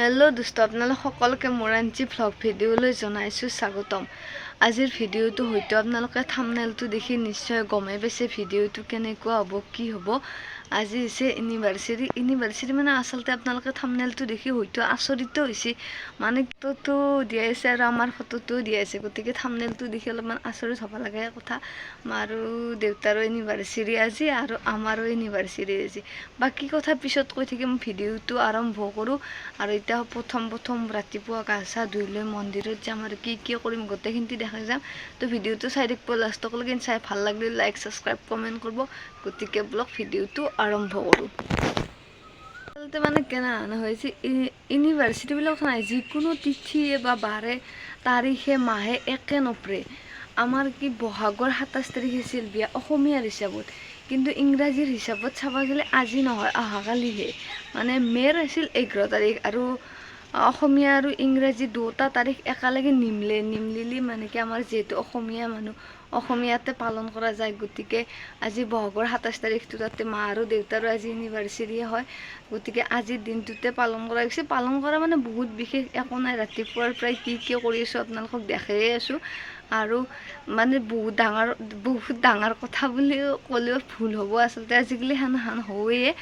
Hello' দোস্ত, আপোনালোক সকলোকে মোৰ আনজি ভ্লগ ভিডিঅ'লৈ জনাইছোঁ স্বাগতম। আজিৰ ভিডিঅ'টো হয়তো আপোনালোকে থাম্বনেইলটো দেখি নিশ্চয় গমেই পাইছে ভিডিঅ'টো কেনেকুৱা হ'ব, কি হ'ব। আজি হৈছে ইউনিভাৰ্চিটি। ইউনিভাৰ্চিটি মানে আচলতে আপোনালোকে থাম্বনেইলটো দেখি হয়তো আচৰিত হৈছে, মানে ফটোটো দিয়াইছে আৰু আমাৰ ফটোটোও দিয়াইছে, গতিকে থাম্বনেইলটো দেখি অলপমান আচৰিত হ'ব লাগে কথা। আৰু দেউতাৰো ইউনিভাৰ্চিটি আজি আৰু আমাৰো ইউনিভাৰ্চিটি আজি। বাকী কথা পিছত কৈ থাকিম, ভিডিঅ'টো আৰম্ভ কৰোঁ। আৰু এতিয়া প্ৰথম প্ৰথম ৰাতিপুৱা গা চা ধুই লৈ মন্দিৰত যাম আৰু কি কি কৰিম গোটেইখিনি দেখাই যাম। তো ভিডিঅ'টো চাই থাকিব লাষ্টলৈকে, চাই ভাল লাগিলে লাইক, ছাবস্ক্ৰাইব, কমেণ্ট কৰিব। গতিকে ব্লগ ভিডিঅ'টো আৰম্ভ কৰোঁ। আচলতে মানে কেনেহেন হৈছে, ইউনিভাৰ্চিটি বুলি কথা নাই, যিকোনো তিথিয়ে বা বাৰে, তাৰিখে, মাহে একে নপৰে। আমাৰ কি বহাগৰ 27 তাৰিখ আছিল বিয়া অসমীয়াৰ হিচাপত, কিন্তু ইংৰাজীৰ হিচাপত চাব গ'লে আজি নহয়, অহাকালিহে, মানে মে'ৰ আছিল 11 তাৰিখ। আৰু অসমীয়া আৰু ইংৰাজী দুয়োটা তাৰিখ একেলগে নিমিলে। নিমিলিলে মানে কি, আমাৰ যিহেতু অসমীয়া মানুহ, অসমীয়াতে পালন কৰা যায়, গতিকে আজি বহাগৰ 27 তাৰিখটো, তাতে মা আৰু দেউতাৰো আজি ইউনিভাৰ্চিটিয়ে হয়, গতিকে আজিৰ দিনটোতে পালন কৰা গৈছে। পালন কৰা মানে বহুত বিশেষ একো নাই, ৰাতিপুৱাৰ পৰাই কি কি কৰি আছোঁ আপোনালোকক দেখায়ে আছোঁ। আৰু মানে বহুত ডাঙৰ, বহুত ডাঙৰ কথা বুলি ক'লেও ভুল হ'ব, আচলতে আজিকালি সেনেহেন হয়েই।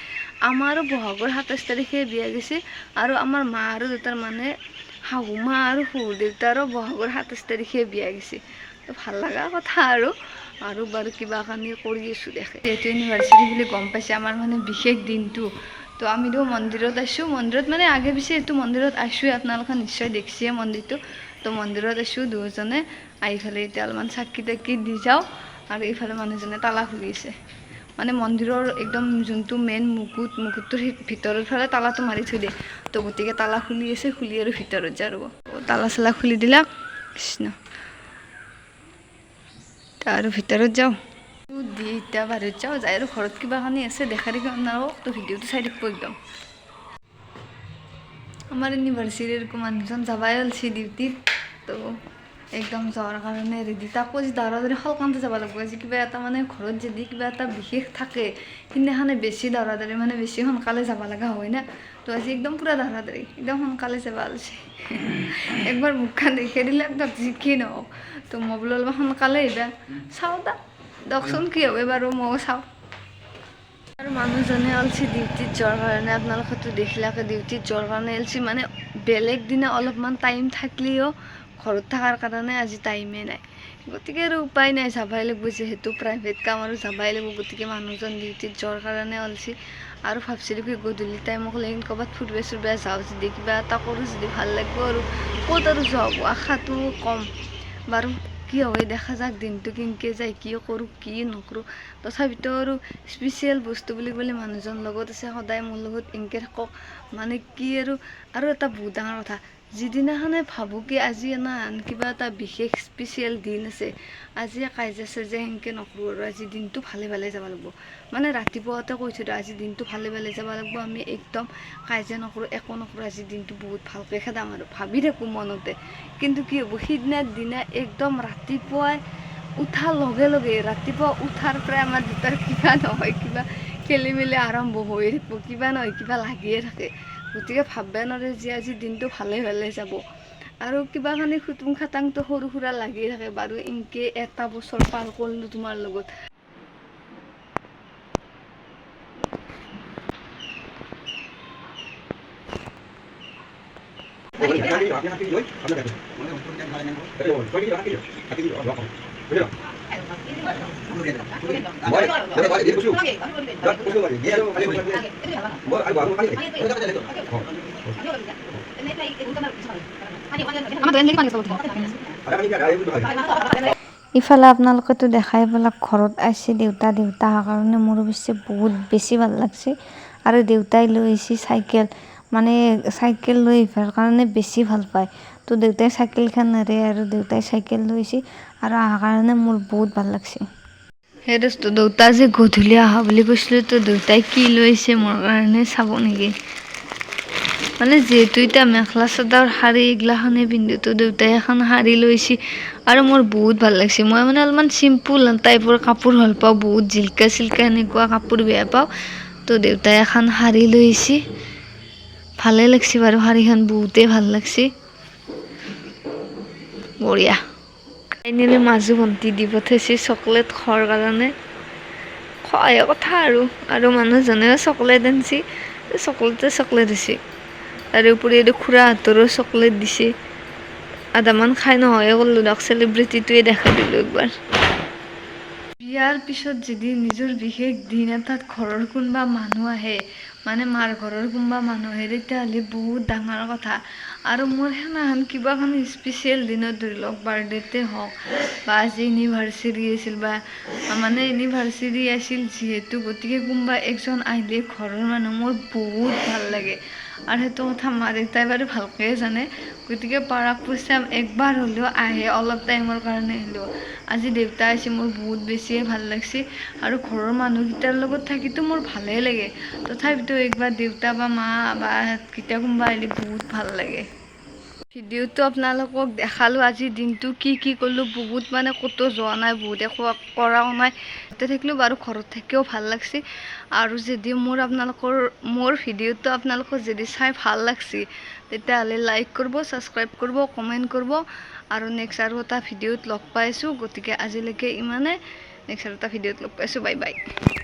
আমাৰো বহাগৰ 27 তাৰিখে বিয়া গৈছে আৰু আমাৰ মা আৰু দেউতাৰ মানে শাহু মা আৰু শহুৰ দেউতাৰো বহাগৰ 27 তাৰিখে বিয়া গৈছে। তো ভাল লগা কথা। আৰু আৰু বাৰু কিবা কানি কৰি আছোঁ দেখে, যিহেতু ইউনিভাৰ্চিটি বুলি গম পাইছে আমাৰ মানে বিশেষ দিনটো, তো আমিতো মন্দিৰত আহিছোঁ। মন্দিৰত মানে আগে পিছে এইটো মন্দিৰত আহিছোঁৱে, আপোনালোকে নিশ্চয় দেখিছে মন্দিৰটো। তো মন্দিৰত আহিছোঁ দুয়োজনে, আহি পেলাই এতিয়া অলপমান চাকি তাকি দি যাওঁ। আৰু এইফালে মানুহজনে তালা খুলিছে, মানে মন্দিৰৰ একদম যোনটো মেইন মুকুট, মুকুটটোৰ ভিতৰৰ ফালে তালাটো মাৰি থৈ দিয়ে। তো গতিকে তালা খুলি আছে, খুলি আৰু ভিতৰত যা ৰ'ব। তালা চালা খুলি দিলাক, কৃষ্ণ। আৰু ভিতৰত যাওঁ দি এতিয়া বাহিৰত যাওঁ, যাই আৰু ঘৰত কিবা কানি আছে দেখাই থাকিম আপোনালোকক। তো ভিডিঅ'টো চাই থাকিব একদম। আমাৰ ইউনিভাৰ্চিটিৰ মানুহজন যাবাই ওলছি ডিউটিত, তো একদম যোৱাৰ কাৰণে ৰেডি। তাকো আজি দৌৰা দৌৰি সোনকালে যাব লাগিব। আজি কিবা এটা মানে ঘৰত যদি কিবা এটা বিশেষ থাকে, সিদিনাখনে বেছি দৌৰা দৌৰি, মানে বেছি সোনকালে যাব লগা হয় না। তো আজি একদম পূৰা দৌৰা দৌৰি, একদম সোনকালে যাব ওলছি। একবাৰ মুখখন দেখি দিলে একদম যি কি নহওক। তো মই বোলো অলপ সোনকালে আহিবা, চাওঁ দা দকচোন কি হ'ব বাৰু, ময়ো চাওঁ। আৰু মানুহজনে অলছি ডিউটিত যোৱাৰ কাৰণে, আপোনালোকেতো দেখিলাকে ডিউটিত যোৱাৰ কাৰণে এলচি, মানে বেলেগ দিনা অলপমান টাইম থাকিলেও ঘৰত থকাৰ কাৰণে আজি টাইমেই নাই। গতিকে আৰু উপায় নাই, যাবই লাগিব, যিহেতু প্ৰাইভেট কাম আৰু যাবই লাগিব। গতিকে মানুহজন ডিউটিত যোৱাৰ কাৰণে অলছি। আৰু ভাবছিলোঁ কি গধূলি টাইমক লাগি ক'ৰবাত ফুৰিব চুৰিব যাওঁ যদি, কিবা এটা কৰোঁ যদি ভাল লাগিব, আৰু ক'ত আৰু যোৱা হ'ব, আশাটো কম। বাৰু কি হয় দেখা যাক, দিনটো কেনেকৈ যায়, কি কৰোঁ কি নকৰোঁ। তথাপিতো আৰু স্পেচিয়েল বস্তু বুলি ক'লে মানুহজন লগত আছে সদায় মোৰ লগত, এনেকৈ থাকক মানে কি। আৰু আৰু এটা বহুত ডাঙৰ কথা, যিদিনাখনে ভাবোঁ কি আজি এনাহেন কিবা এটা বিশেষ স্পেচিয়েল দিন আছে, আজি কাজিয়া চাজিয়া সেনেকৈ নকৰোঁ আৰু আজি দিনটো ভালে ভালে যাব লাগিব, মানে ৰাতিপুৱাতে কৈ থৈ দিওঁ আজি দিনটো ভালে ভালে যাব লাগিব, আমি একদম কাজিয়া নকৰোঁ, একো নকৰোঁ, আজি দিনটো বহুত ভালকৈ খেদাম আৰু ভাবি থাকোঁ মনতে। কিন্তু কি হ'ব, সিদিনাৰ দিনা একদম ৰাতিপুৱাই উঠাৰ লগে লগে, ৰাতিপুৱা উঠাৰ পৰাই আমাৰ দুটাৰ কিবা নহয় কিবা খেলি মেলি আৰম্ভ হৈয়ে থাকিব, কিবা নহয় কিবা লাগিয়ে থাকে। গতিকে ভাববাই নোৱাৰে যে আজি দিনটো ভালে ভালে যাব। আৰু কিবা কানি খুটুং খাটাংটো সৰু সুৰা লাগিয়ে থাকে। বাৰু এনকে এটা বছৰ পাৰ কৰিলোঁ তোমাৰ লগত। ইফালে আপোনালোকেতো দেখাই পেলাক ঘৰত আহিছে দেউতা, দেউতা অহাৰ কাৰণে মোৰ অৱশ্যে বহুত বেছি ভাল লাগছে। আৰু দেউতাই লৈ আহিছে চাইকেল, মানে চাইকেল লৈ আহিবৰ কাৰণে বেছি ভাল পায়। তো দেউতাই চাইকেলখনেৰে আৰু দেউতাই চাইকেল লৈ আহিছে আৰু অহাৰ কাৰণে মোৰ বহুত ভাল লাগছে। সেই দোস্ত, দেউতা যে গধূলি অহা বুলি কৈছিলোঁ, তো দেউতাই কি লৈ আহিছে মোৰ কাৰণে চাব নেকি? মানে যিহেতু এতিয়া মেখেলা চাদৰ শাৰী এইগিলাখনে পিন্ধো, তো দেউতাই এখন শাৰী লৈছে আৰু মোৰ বহুত ভাল লাগছে। মই মানে অলপমান চিম্পুল টাইপৰ কাপোৰ ভাল পাওঁ, বহুত জিলকা চিল্কা এনেকুৱা কাপোৰ বেয়া পাওঁ। তো দেউতাই এখন শাৰী লৈছে, ভাল ভালে লাগছি বাৰু, শাড়ীখন বহুতেই ভাল লাগছি। বঢ়িয়া। ফাইনেলি মাজু ভণ্টি দি পঠাইছে চকলেট খোৱাৰ কাৰণে। খোৱাহে কথা আৰু, আৰু মানুহজনেও চকলেট আনছি। চকলেটে চকলেট হৈছে। তাৰে উপৰি এইটো খুৰাহঁতৰো চকলেট দিছে। আধামান খাই নহয়ে ক'লোঁ দিয়ক, চেলিব্ৰিটিটোৱে দেখাই দিলোঁ একবাৰ। বিয়াৰ পিছত যদি নিজৰ বিশেষ দিন এটাত ঘৰৰ কোনোবা মানুহ আহে, মানে মাৰ ঘৰৰ কোনোবা মানুহ আহে, তেতিয়াহ'লে বহুত ডাঙৰ কথা। আৰু মোৰ সেনাখন কিবা এখন স্পেচিয়েল দিনত, ধৰি লওক বাৰ্থডেতে হওক বা আজি এনিভাৰ্চাৰী আছিল বা মানে এনিভাৰ্চাৰী আছিল যিহেতু, গতিকে কোনোবা একজন আহিলে ঘৰৰ মানুহ মোৰ বহুত ভাল লাগে। আৰু সেইটো কথা মা দেউতাই বাৰু ভালকৈয়ে জানে। গতিকে পাৰাক পইচা একবাৰ হ'লেও আহে, অলপ টাইমৰ কাৰণে হ'লেও। আজি দেউতা আহিছে, মোৰ বহুত বেছিয়ে ভাল লাগছে। আৰু ঘৰৰ মানুহকেইটাৰ লগত থাকিতো মোৰ ভালেই লাগে, তথাপিতো একবাৰ দেউতা বা মা বা কেতিয়া কোনোবা আহিলে বহুত ভাল লাগে। ভিডিঅ'টো আপোনালোকক দেখালোঁ আজিৰ দিনটো কি কি কৰিলোঁ। বহুত মানে ক'তো যোৱা নাই, বহুত একো কৰাও নাই, তাতে থাকিলোঁ বাৰু। ঘৰত থাকিও ভাল লাগছে। আৰু যদি মোৰ আপোনালোকৰ মোৰ ভিডিঅ'টো আপোনালোকৰ যদি চাই ভাল লাগছে, তেতিয়াহ'লে লাইক কৰিব, ছাবস্ক্ৰাইব কৰিব, কমেণ্ট কৰিব। আৰু নেক্সট আৰু এটা ভিডিঅ'ত লগ পাইছোঁ। গতিকে আজিলৈকে ইমানে। নেক্সট আৰু এটা ভিডিঅ'ত লগ পাইছোঁ। Bye bye.